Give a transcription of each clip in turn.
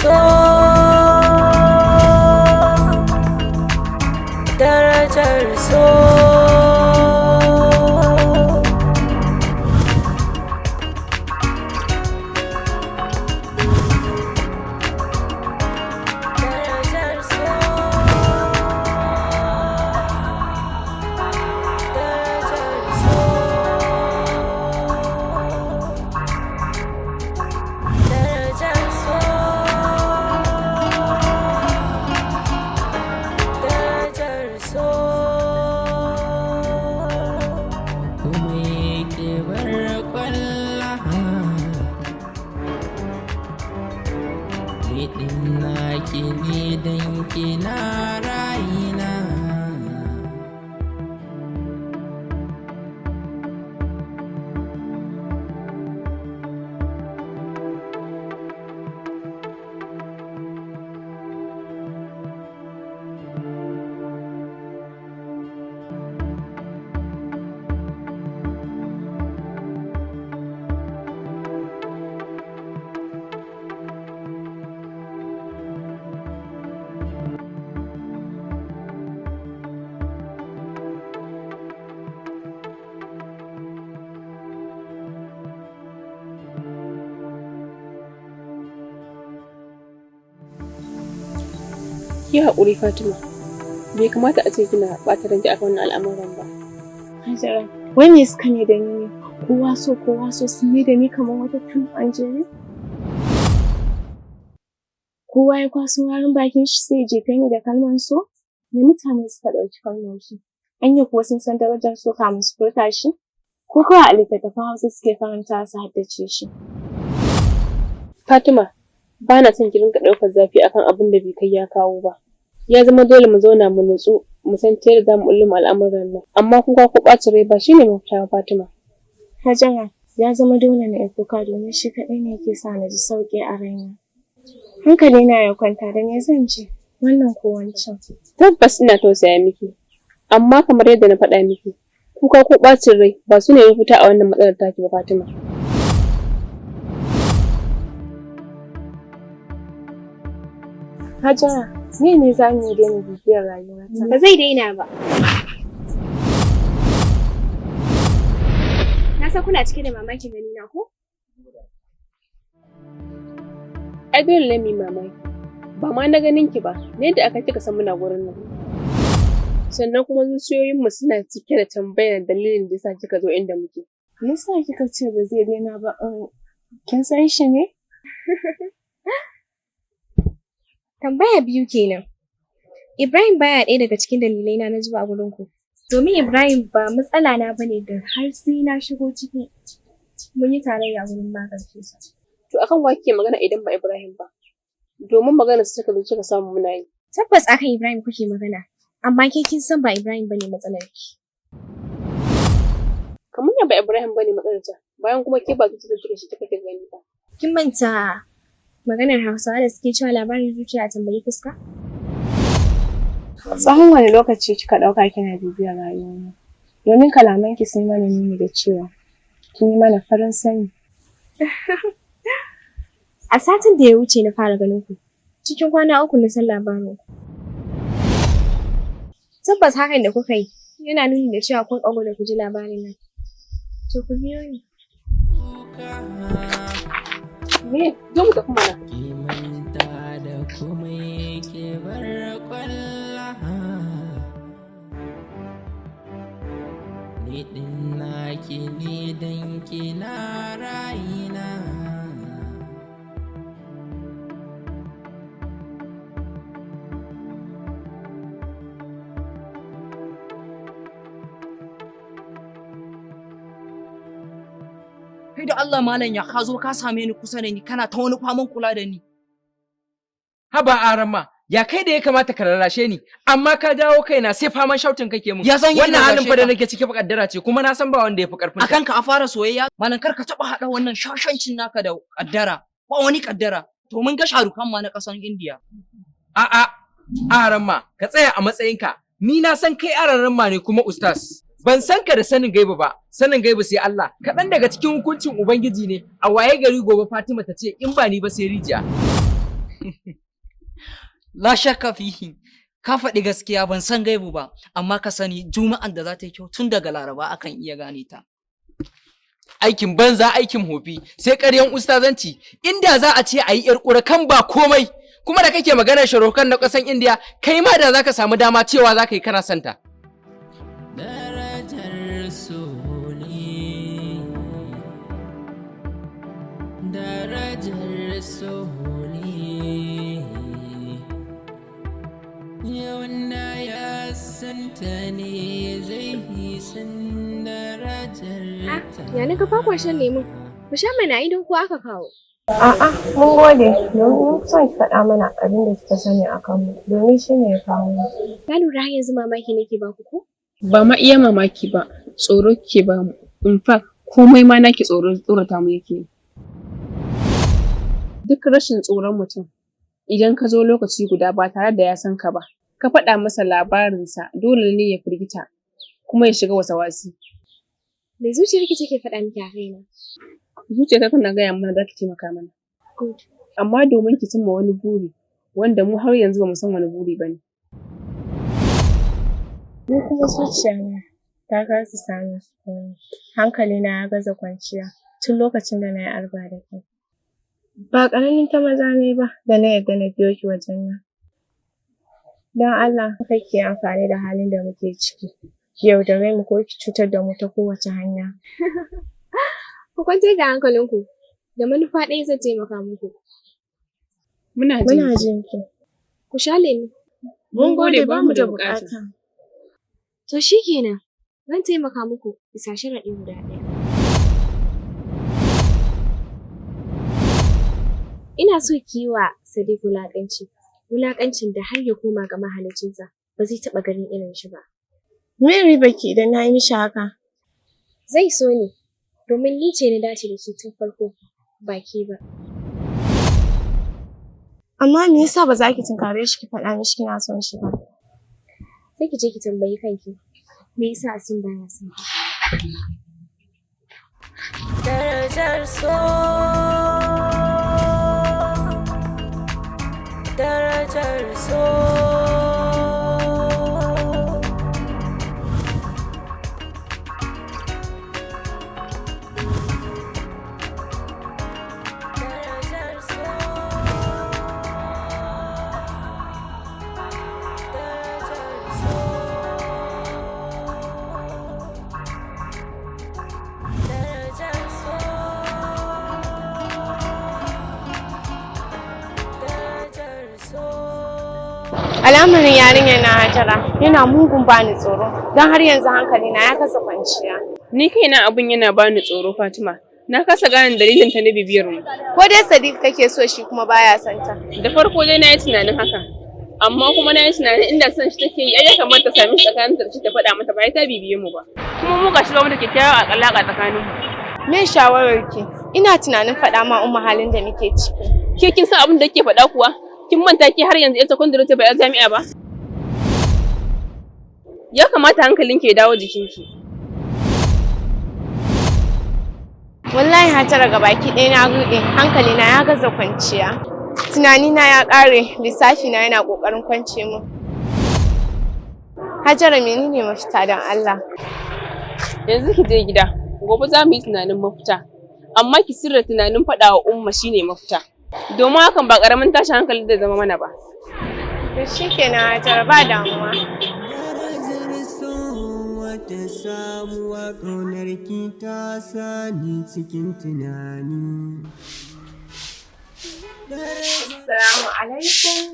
So, darajar so. Darajar so, darajar so, darajar so, darajar so. Kuma yake bar kwalla. Ni ɗin naki ne don kina rayina. Ki haƙuri, Fatima. Bai kamata a ce kina ɓata ranki akan wannan al'amuran ba. Hajara, wai me suka ne da ni ne? Kowa so, kowa so, sun ne da ni kamar wata tun an. Kowa ya kwaso warin bakin shi sai ya jefe ni da kalmar so? Me mutane suka ɗauki kalmar so? Anya kuwa sun san darajar so kamin su furta shi? Ko kawai a littattafan Hausa suke karanta su haddace shi? Fatima, ba na son ki rinka ɗaukar zafi akan abin da bai kai ya kawo ba. Ya zama dole mu zauna mu nutsu mu san ta yadda za mu ɓullo ma al'amuran nan. Amma kuka ko ɓacin rai ba shine mafita ba, Fatima. Hajara, ya zama dole na yi kuka domin shi kaɗai ne yake sa na ji sauƙi a raina. Hankalina ya kwanta, da me zan ji? Wannan ko wancan. Tabbas ina tausaya miki. Amma kamar yadda na faɗa miki, kuka ko ɓacin rai ba su ne mafita a wannan matsalar taki ba, Fatima. Hajara, me ne za mu yi daina bibiyar rayuwata? Ba zai daina ba. Na san kuna cike da mamakin gani na ko? Ai dole ne mu yi mamaki. Ba ma na ganin ki ba, ne yadda aka kika san muna gurin nan. Sannan kuma zuciyoyinmu suna cike da tambayar dalilin da yasa kika zo inda muke. Me yasa kika ce ba zai daina ba? Kin san shi ne? Tambaya biyu kenan. Ibrahim baya ɗaya daga cikin dalilai na na zuwa gurin ku. Domin Ibrahim ba matsala na bane da har sai na shigo ciki mun yi tarayya wurin magance sa. To akan wa kike magana idan ba Ibrahim ba? Domin maganar su kika zo kika samu muna yi. Tabbas akan Ibrahim kuke magana, amma ke kin san ba Ibrahim bane matsalar ki. Kamar ya ba Ibrahim bane matsalar ta, bayan kuma ke ba zuciya kika shi kika gani ba. Kin manta maganar Hausawa da suke cewa labarin zuciya a tambayi fuska? Tsawon wani lokaci kika ɗauka kina bibiyar rayuwarmu? Domin kalamanki sun mana nuni da cewa kin yi mana farin sani. A satin da ya wuce na fara ganin ku. Cikin kwana 3 na san labarin ku. Tabbas hakan da kuka yi yana nuni da cewa kun ƙago da ku ji labarin nan. To ku biyo ni. Me? Zo mu tafi mana. Ki manta da komai ke bar kwalla. Ni ɗin naki ne don kina rayina. Kai da Allah malam, ya ka zo ka same ni kusa da ni kana ta wani faman kula da ni? Haba aramma, ya kai da ya kamata ka rarrashe ni, amma ka dawo kaina sai faman shautin kake mun. Ya zan yi Wannan halin fa da rarrashe ka? nake ciki fa kaddara ce, kuma na san ba wanda ya fi karfin ta. Akan ka a fara soyayya? Malam, kar ka taba hada wannan shashancin naka da kaddara. Ba wani kaddara. To mun ga Sharukan ma na kasan Indiya. A'a, aramma, ka tsaya a matsayinka. Ni na san kai araramma ne kuma ustaz. Ban san ka da sanin gaibu ba, sanin gaibu sai Allah. Kaɗan daga cikin hukuncin Ubangiji ne, a waye gari gobe Fatima ta ce in ba ni ba sai rijiya. La shakka fihi. Ka faɗi gaskiya, ban san gaibu ba, amma ka sani juma'an da za ta yi kyau tun daga Laraba akan iya gane ta. Aikin banza, aikin hofi, sai ƙaryan ustazanci. Inda za a ce a yi yar ƙura kan ba komai. Kuma da kake maganar sharukan na ƙasan Indiya, kai ma da zaka samu dama cewa zaka yi kana santa. Darajar so ne, darajar so ne, wanda ya santa ne zai yi san darajar ta. Ya na ga ba kwa shan lemun. Ku sha mana, idan ko aka kawo. A'a, mun gode. Domin mun fi son ki faɗa mana abin da kika sani a kanmu, domin shi ne ya kawo mu. Na lura har yanzu mamaki nake ba ku ko? Ba ma iya mamaki ba, tsoro kike ba mu. In fact, komai ma naki tsoro tsorata mu yake. Duk rashin tsoron mutum, idan ka zo lokaci guda ba tare da ya san ka ba, ka faɗa masa labarinsa, dole ne ya firgita kuma ya shiga wasawasi. Me zuciyarki take faɗa miki a kaina? Zuciyata tana gaya mana za ki taimaka mana. Good. Amma domin ki cimma wani buri, wanda mu har yanzu ba mu san wani buri ba ne. Ni kuma zuciyana ta kasa samun sukuni. Hankalina ya gaza kwanciya tun lokacin da na yi arba da ke. Ba ƙaramin ta maza ne ba da na yarda na biyo ki wajen nan. Don Allah kar ki yi amfani da halin da muke ciki. Ki yaudare mu ko ki cutar da mu ta kowace hanya. Ku kwantar da hankalinku. Da manufa ɗaya zan taimaka muku. Muna jin Muna ki. jin ki. Ku sha lemu. Mun gode, ba mu da buƙata. To shi kenan. Zan taimaka muku bisa sharaɗi guda ɗaya. Ina so ki yi wa Sadiq wulaƙanci. Wulaƙancin da har ya koma ga mahaliccinsa ba zai taɓa ganin irin shi ba. Me ribar ki idan na yi mishi haka? Zai so ni domin ni ce na dace da shi tun farko, ba ke ba. Amma me yasa ba za ki tunkare shi ki faɗa mishi kina son shi ba? Sai ki je ki tambayi kanki me yasa Asim baya son ki. Darajar so, darajar so. Darajar so, darajar so. Darajar so, darajar so. Al'amarin yarinyar na Hajara yana mugun bani tsoro, don har yanzu hankalina ya kasa kwanciya. Ni kaina abun yana bani tsoro, Fatima. Na kasa gane dalilin ta na bibiyar mu. Ko dai Sadiq kake so shi kuma baya son ta. Da farko dai na yi tunanin haka. Amma kuma na yi tunanin inda son shi take yi, ai ya kamata ta sami shi tsakanin ta da shi ta faɗa mata, ba ya ta bibiye mu ba. Kuma mu gashi ba mu da kyakkyawar alaƙa tsakanin mu. Me shawarar ki? Ina tunanin faɗa ma Umma halin da muke ciki. Ke kin san abin da kike faɗa kuwa? Kin manta ke har yanzu 'yar sakandare ce, ba 'yar jami'a ba? Ya kamata hankalinki ya dawo jikinki. Wallahi Hajara, gabaki ɗaya na ruɗe, hankalina ya gaza kwanciya. Tunanina ya ƙare, lissafina yana ƙoƙarin kwance mu. Hajara, menene mafita don Allah? Yanzu ki je gida, gobe za mu yi tunanin mafita. Amma ki sirra tunanin faɗa wa Umma shine mafita. Domin hakan ba ƙaramin tashin hankali zai zama mana ba. To shikenan Hajara, ba damuwa. Darajar so wata sabuwa, ƙaunar ki ta sani cikin tunani. Assalamu alaikum.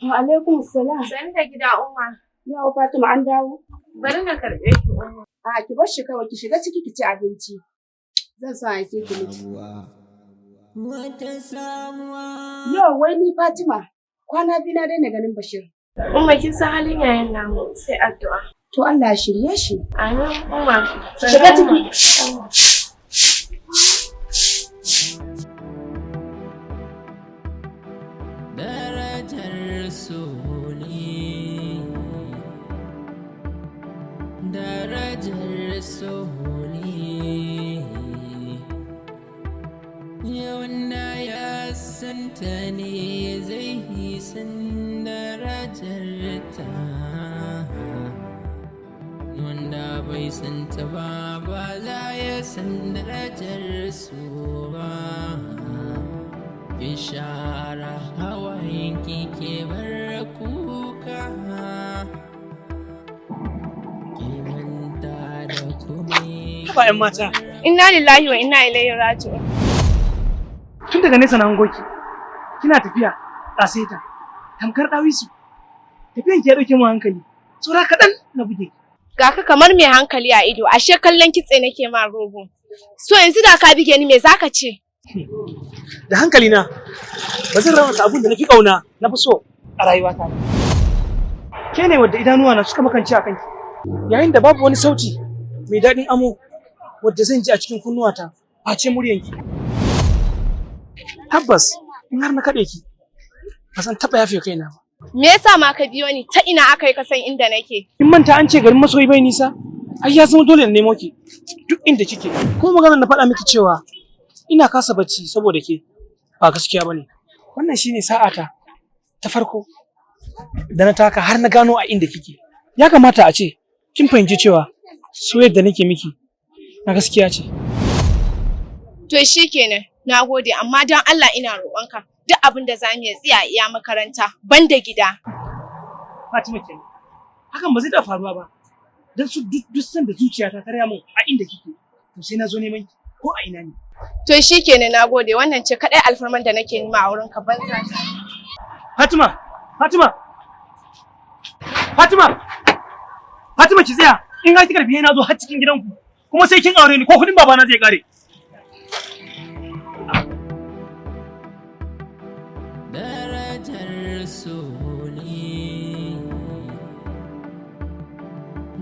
Wa alaikum salam. Sannu da gida, Umma. Yau Fatima an dawo. Bari na karɓe ki, Umma. A ki bar shi kawai, ki shiga ciki ki ci abinci. Zan sa a aike ki miji. Sabuwa. Wata sabuwa. Yau wai ni Fatima kwana biyu na daina ganin Bashir. Umma, kin san halin yayan namu, sai addu'a. To Allah ya shirye shi. Amin, Umma. Shiga ciki. Darajar so ne, darajar so ne, wanda ya santa ne zai yi san darajar ta. Wanda bai san ta ba, ba za ya san darajar su ba. Ki share hawayenki, ki bar kuka, ki manta da komai. Haba 'yan mata. Inna lillahi wa inna ilaihi raji'un. Tun daga nesa na hango ki. Kina tafiya ƙasaita. Tamkar ɗawisu. Tafiyan ki ya ɗauke mu hankali. Saura kaɗan na buge ki. Ga ka kamar mai hankali a ido, ashe kallon kitse nake ma rogo. So yanzu da ka bige ni, me zaka ce? Da hankali na ba zan raunata abin da na fi ƙauna, na fi so a rayuwata ba. Ke ne wadda idanuwa na suka makance a kanki. Yayin da babu wani sauti mai daɗin amo wadda zan ji a cikin kunnuwata face muryanki. Tabbas in har na kaɗe ki, ba zan taɓa yafe kaina ba. Me yasa ma ka biyo ni? Ta ina aka yi ka san inda nake? In manta an ce garin masoyi bai nisa, ai ya zama dole na nemo ki duk inda kike. Ko maganar na faɗa miki cewa ina kasa bacci saboda ke ba gaskiya bane. Wannan shine sa'ata ta farko da na taka har na gano a inda kike. Ya kamata a ce kin fahimci cewa soyayyar da nake miki na gaskiya ce. To shikenan, na gode, amma don Allah ina roƙonka, duk abin da za mu yi tsaya iya makaranta, banda gida. Fatima kenan. Hakan ba zai taɓa faruwa ba. Dan su duk sanda zuciyata ta raya min a inda kike, to sai na zo neman ki ko a ina ne. To shikenan, na gode, wannan ce kaɗai alfarman da nake nema a wurinka, banza. Fatima! Fatima! Fatima! Fatima, ki tsaya! In har kika biye na zo har cikin gidanku, kuma sai kin aure ni ko kudin babana zai kare. Darajar so ne,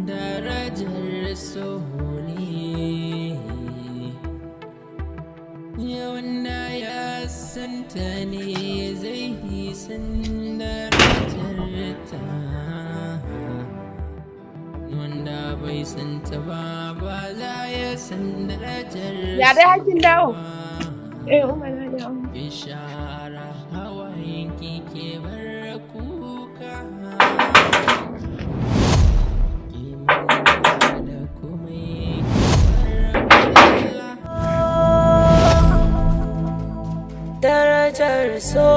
darajar so ne, wanda ya santa ne zai yi san darajar ta. Wanda bai santa ba, ba za ya san darajar. Ya dai hakin dawo? Eh, Umar, na dawo. Ki share hawayenki, ki bar kuka, ki manta da komai, ki bar kwalla. Darajar so.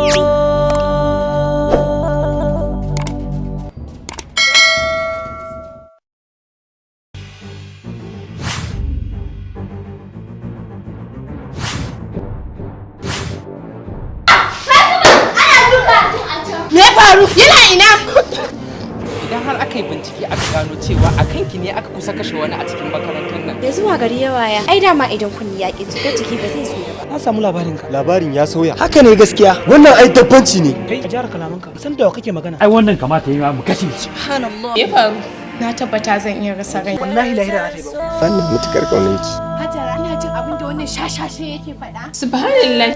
Me ya faru? Yana ina? Idan har aka yi bincike aka gano cewa a kanki ne aka kusa kashe wani a cikin makarantar nan. Ya zuwa gari ya waya. Ai dama idan kunni ya ƙi ji, jiki ba zai tsira ba. Na samu labarin ka. Labarin ya sauya. Haka ne gaskiya. Wannan ai dabbanci ne. Kai, a jara kalamanka. San da wa kake magana. Ai wannan kamata yi ma mu kashe shi. Subhanallah. Me ya faru? Na tabbata zan iya rasa rai. Wallahi lahira za ta yi ba. Wannan mutukar kaunanki. Hajara, ina jin abin da wannan shashashe yake faɗa. Subhanallah.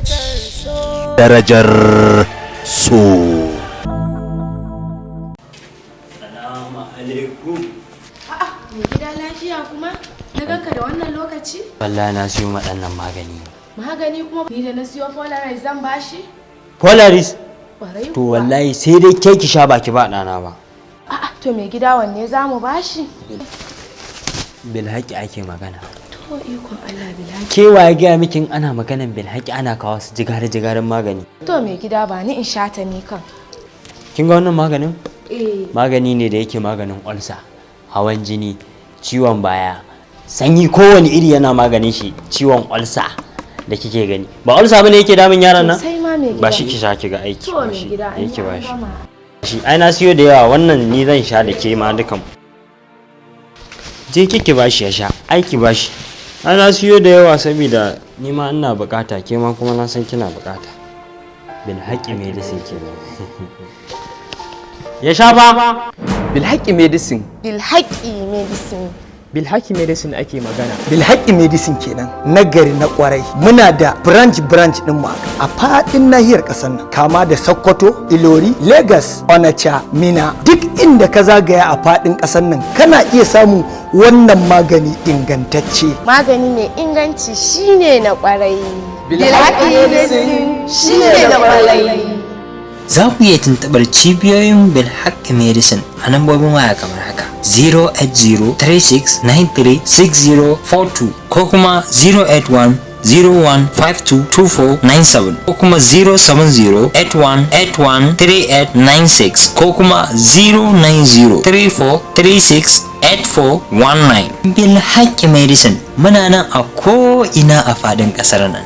Darajar so. Salamu alaikum. A'a, mai gida, lafiya kuma? Na ganka da wannan lokaci? Wallahi na siyo waɗannan magani. Magani kuma, ni da na siyo Polaris zan bashi? Polaris? Ƙwarai To kuwa. wallahi sai dai ke ki sha, baki ba ɗana ba. A'a, to mai gida, wanne za mu bashi? Bilhaƙi ake magana. To, ikon Allah, bilhaki. Ke wa ya gaya miki in ana maganan bilhaƙi ana kawo su jigare jigaren magani? To mai gida, ba ni in sha ta ni kan. Kin ga wannan maganin? Eh. Magani ne da yake maganin olsa, hawan jini, ciwon baya, sanyi kowane iri yana maganin shi, ciwon olsa da kike gani. Ba olsa bane yake damun yaran nan? Sosai ma, mai gida. Ba shi ki sha ki ga aiki. To Ba mai shi gida, an yake yi ba an shi. gama. Shi ai na siyo da yawa, wannan ni zan sha da ke ma dukan. Je kike ba shi ya sha, aiki ba shi. Ai na siyo da yawa saboda ni ma ina bukata, ke ma kuma na san kina bukata. Bil haƙi medicine kenan. Ya sha ba. Bilhaƙi medicine. Bilhaki medicine. Bilhaƙi medicine ake magana. Bilhaƙi medicine kenan, nagari na kwarai. Muna da branch branch din mu a faɗin nahiyar ƙasar nan, kama da Sokoto, Ilori, Lagos, Onitsha, Mina, duk inda ka zagaya a faɗin ƙasar nan kana iya samun wannan magani ingantacce. Magani mai inganci shine na kwarai. Bilhaki medicine shine na kwarai. Za ku iya tuntuɓar cibiyoyin Bilhak Medicine a lambobin waya kamar haka: 08036936042 ko kuma 081 01522497 ko kuma 07081813896 ko kuma 09034368419. Bilhak Medicine muna nan a ko'ina a faɗin ƙasar nan.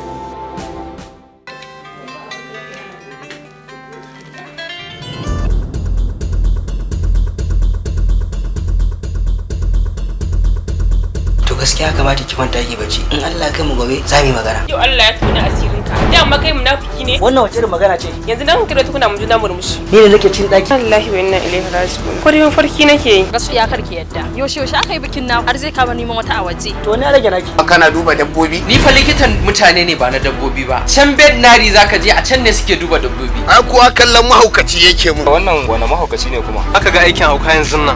To gaskiya kamata ki kwanta ki bacci, in Allah kai mu gobe za mu yi magana. Yau Allah ya tona asirinka. Dama kai munafiki ne. Wannan wace irin magana ce? Yanzu nan kira tukuna mu juna murmushi. Ni ne nake cin daki. Wallahi wa inna ilaihi raji'un. Ko dai mafarki nake yi. Gaskiya kar ki yadda. Yaushe yaushe aka yi bikin na har zai kama neman wata a waje. To ni rage naki. Kana duba dabbobi? Ni fa likitan mutane ne ba na dabbobi ba. Can veterinary zaka je, a can ne suke duba dabbobi. Ai kuwa kallon mahaukaci yake mun. Wannan wani mahaukaci ne kuma? Aka ga aikin hauka yanzu nan.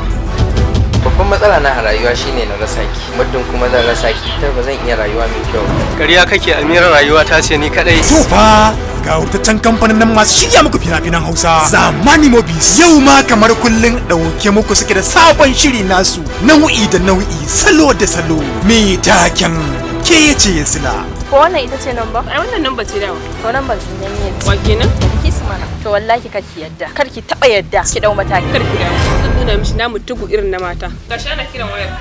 Babban matsala na a rayuwa shine na rasa ki. Muddin kuma zan rasa ki, ta ba zan iya rayuwa mai kyau ba. Ƙarya kake, Amira, rayuwa ta ce ni kadai. To fa ga wurtaccen kamfanin nan masu shirya muku fina-finan Hausa, Zamani Movies, yau ma kamar kullun ɗauke muku suke da sabon shiri nasu, nau'i da nau'i, salo da salo, mai taken Ke Ce Sila. Ko wannan ita ce namba? Ai wannan namba ce dawa. To namban sun yi. Wa kenan? Kiss mana. To wallahi kar ki yadda. Kar ki taba yadda. Ki dau mataki. Kar ki dawo. Zan nuna mishi namu tugu irin na mata. Gashi ana kiran wayar.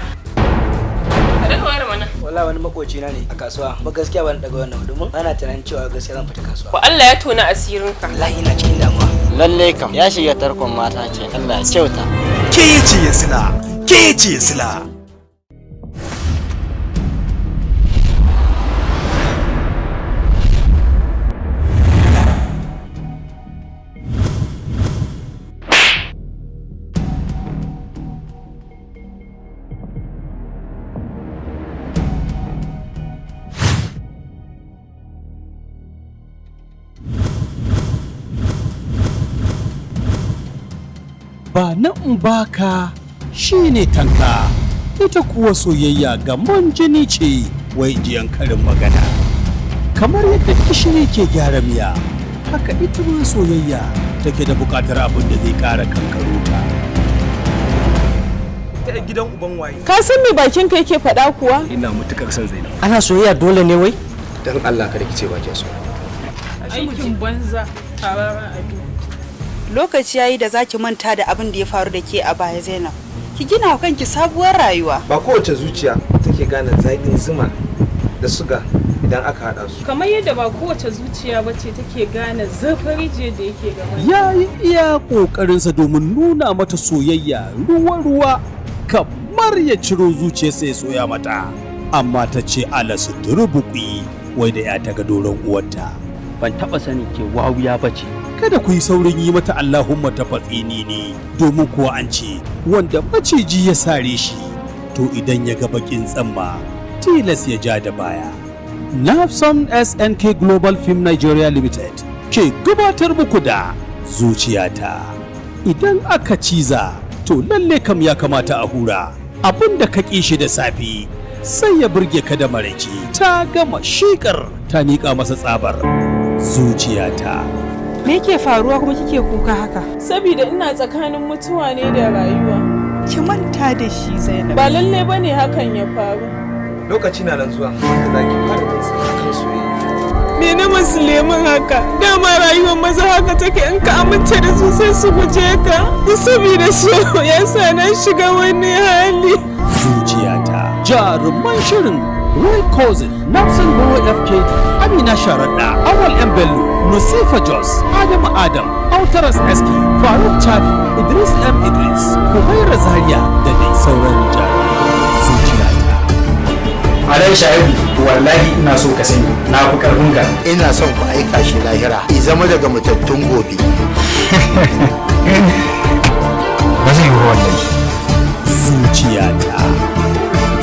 Ka daga wayar mana. Wallahi wani makoci na ne a kasuwa. Ba gaskiya ban daga wannan domin ana tunanin cewa gaskiya zan fita kasuwa. Ko Allah ya tona asirinka. Wallahi ina cikin damuwa. Lalle kam ya shiga tarkon mata ce, Allah ya kyauta. Ke Ce Sila, Ke Ce Sila. Ba na in baka shine tanka, ita kuwa soyayya gamon jini ce, wai jiyan karin magana. Kamar yadda gishiri ke gyara miya, haka ita ma soyayya take da buƙatar abin da zai ƙara kankaro ta. Ta gidan uban waye? Ka san me bakin ka yake faɗa kuwa? Ina matukar son Zainab. Ana soyayya dole ne wai? Dan Allah kada ki ce ba ki so. Aikin banza, tarara abi. Lokaci yayi da zaki manta da abin da ya faru da ke a baya, Zainab. Ki gina wa kanki sabuwar rayuwa. Ba kowace zuciya take gane zaƙin zuma da suga idan aka haɗa su. Kamar yadda ba kowace zuciya ba ce take gane zurfin rijiyar da yake gaban. Ya yi iya ƙoƙarinsa domin nuna mata soyayya ruwa-ruwa, kamar ya ciro zuciyarsa ya soya mata, amma ta ce ala suturbuƙi, wai da ya ta ga doron uwarta. Ban taɓa sanin ke wawiya ba ce. Kada ku yi saurin yi mata Allahumma ta fatsini ne, domin kuwa an ce wanda maciji ya sare shi, to idan ya ga bakin tsamma tilas ya ja da baya. Nafson SNK Global Film Nigeria Limited ke gabatar muku da Zuciyata. Idan aka ciza, to lalle kam ya kamata a hura. Abin da ka ƙi shi da safe sai ya burge ka da maraice. Ta gama shikar ta miƙa masa tsabar. Zuciyata. Me yake faruwa kuma kike kuka haka? Saboda ina tsakanin mutuwa ne da rayuwa. Ki manta da shi, Zainab. Ba lalle bane hakan ya faru. Lokaci na nan zuwa da zaki fara tausayi akan soyayya. Me na musulmin haka? Dama rayuwar maza haka take, in ka amince da su sai su guje ka. Saboda so ya sa na shiga wani hali. Zuciyata. Jaruman shirin: Roy Cousin, Nelson Boro FKD, Amina Sharaɗa, Awal M. Bello, Nusifa Jos, Adamu Adam, Autaras SK, Faruk Chafi, Idris M. Idris, Humaira Zaria da dai sauran jarumai. Zuciyata. Alai Shaibu, wallahi ina so ka sani na fi karfin ka. Ina son ku aika shi lahira, i zama daga matattun gobe. Ba zai yi wallahi. Zuciyata.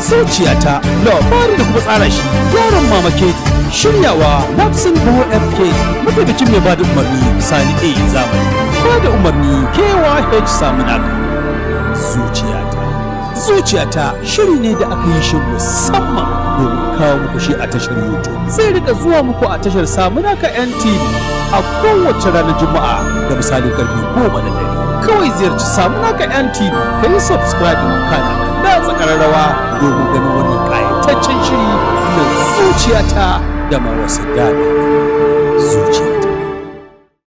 Zuciyata, labari da kuma tsara shi yaron Mama Kedi, shiryawa Nafsin Bo FK, mataimakin mai bada umarni Sani A Zamani, bada umarni KYH Samunaka. Zuciyata. Zuciyata shiri ne da aka yi shi musamman domin kawo muku shi a tashar YouTube. Zai rika zuwa muku a tashar Samunaka NTV a kowace ranar Juma'a da misalin karfe 10 na dare. Kawai ziyarci Samunaka NTV, ka yi subscribing, kana ka latsa ƙararrawa domin ganin wannan ƙayataccen shiri na Zuciyata da ma wasu dada. Zuciyata.